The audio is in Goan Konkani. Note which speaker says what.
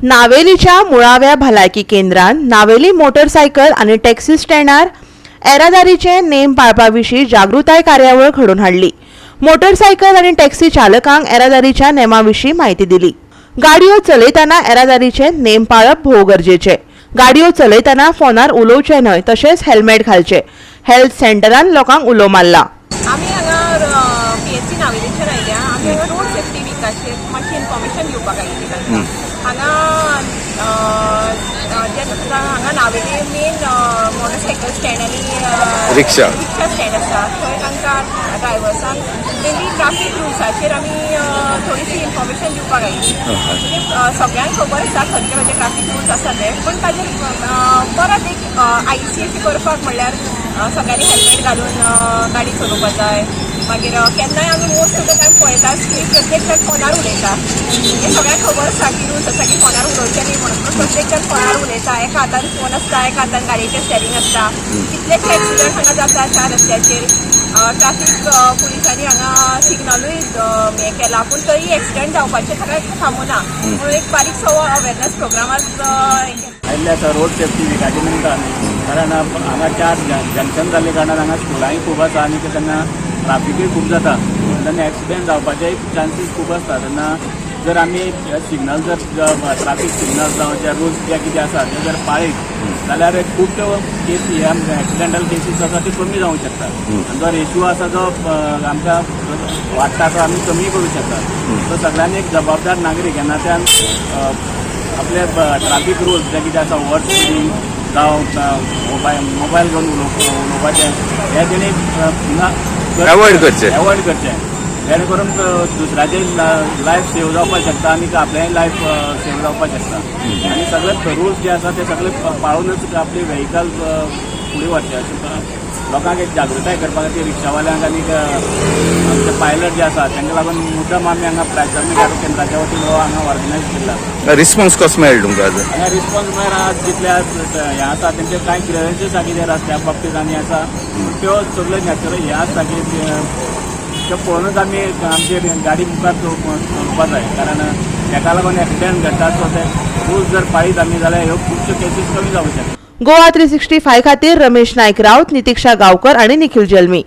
Speaker 1: नावेलीच्या मुळाव्या भलायकी केंद्रान नावेली मोटरसायकल आनी टॅक्सी स्टँडार येरादारीचे नेम पाळपा विशीं जागृताय कार्यावळ घडोवन हाडली. मोटरसायकल आनी टॅक्सी चालकांक येरादारीच्या नेमा विशीं म्हायती दिली. गाडयो चलयतना येरादारीचे नेम पाळप भोव गरजेचे. गाडयो चलयतना फोनार उलोवचें न्हय, तशेंच हेल्मेट घालचें. हेल्थ सेंटरान लोकांक उलो मारला.
Speaker 2: आमी हांगा पीएचसी नावेलीचेर आयल्या. आमी हांगा रोड सेफ्टी विकाचेर मातशी इन्फॉर्मेशन दिवपाक आयिल्ली तांकां. हांगा अ, अ, जे हांगा नावेली मेन मोटरसायकल स्टँड आनी
Speaker 3: रिक्षा.
Speaker 2: रिक्षा स्टँड आसा, थंय तांकां ड्रायव्हर्सांक मेनली ट्राफीक रुल्साचेर आमी थोडीशी इन्फॉर्मेशन दिवपाक आयिल्ली. म्हणजे सगळ्यांक खबर आसा खंयचे खंयचे ट्राफीक रुल्स आसा ते, पूण ताजेर परत एक आयसी अशी करपाक, म्हणल्यार सगळ्यांनी हेल्मेट घालून गाडी चलोवपाक जाय. मागीर केन्नाय आमी मोस्ट ऑफ the time पळयतात की प्रत्येक जाण फोनार उलयता. हे सगळ्यांक खबर आसा की रुल्स आसा की फोनार उलोवचें न्ही म्हणून, पूण प्रत्येक जाण फोनार उलयता. एका हातान फोन आसता, एका हातान गाडयेचें स्टेरिंग आसता. कितलेशे एक्सिडंट हांगा जाता चार रस्त्याचेर. ट्राफीक पुलिसांनी हांगा सिग्नलूय हें केला, पूण तरी एक्सिडंट जावपाचें सगळें थांबूना. म्हणून एक बारीकसो अवेरनेस प्रोग्राम आज हें केला.
Speaker 4: आयिल्ले आसा रोड सेफ्टी विकाचे निमतान, कारण हांगा चार जंक्शन जाल्ले कारणान हांगा स्कुलांय खूब आसा आनी तेन्ना ट्राफिकूय खूब जाता. तेन्ना एक्सिडेंट जावपाचे चान्सीस खूब आसता. तेन्ना जर आमी सिग्नल जर ट्राफीक सिग्नल जावं जे रुल्स जे कितें आसा ते जर पाळीत जाल्यार खुबश्यो केसी, ह्या एक्सिडेंटल केसीस आसा त्यो कमी जावंक शकता आनी जो रेशियो आसा जो आमकां वाडटा तो आमी कमी करूं शकता. सो सगळ्यांनी एक जबाबदार नागरीक ह्या नात्यान आपले ट्राफीक रुल्स जे कितें आसा, ओवर स्पिडींग जावं मोबायल मोबायल घेवन उलोवपाचें, हें तेणी
Speaker 3: Avoid करचें.
Speaker 4: एवॉयड करचें, जेणे करून दुसऱ्याचें लायफ सेव जावपाक शकता आनी आपलेंय लायफ सेव जावपाक शकता. आनी सगळे रुल्स जे आसा ते सगळे पाळूनच आपली व्हेकल फुडें व्हरचे अशें लोकांक एक जागृताय करपा खातीर, रिक्षावाल्यांक आनी आमचे पायलट जे आसा तांकां लागून मुद्दम आमी हांगा प्राथमीक आरोग्य केंद्राच्या वतीन हो हांगा ऑर्गनायज केल्लो आसा.
Speaker 3: रिस्पॉन्स कसो मेळ्ळो तुमकां आज?
Speaker 4: हांगा रिस्पॉन्स म्हळ्यार आज जितले आज हें आसा, तेंचे कांय क्लियरन्सीस आसा कितें रस्त्या बाबतींत आनी आसा, त्यो सगळ्यो नॅचरल हें आसता की त्यो पळोवनूच आमी आमची गाडी मुखार चलोवपा जाय, कारण तेका लागून एक्सिडंट घडटा. सो ते रूल्स जर पाळीत आमी जाल्यार ह्यो खुबश्यो केसीस कमी जावंक शकता.
Speaker 1: गोवा 365 खातीर रमेश नायक राऊत, नितिक्षा गावकर आणि निखिल जल्मी.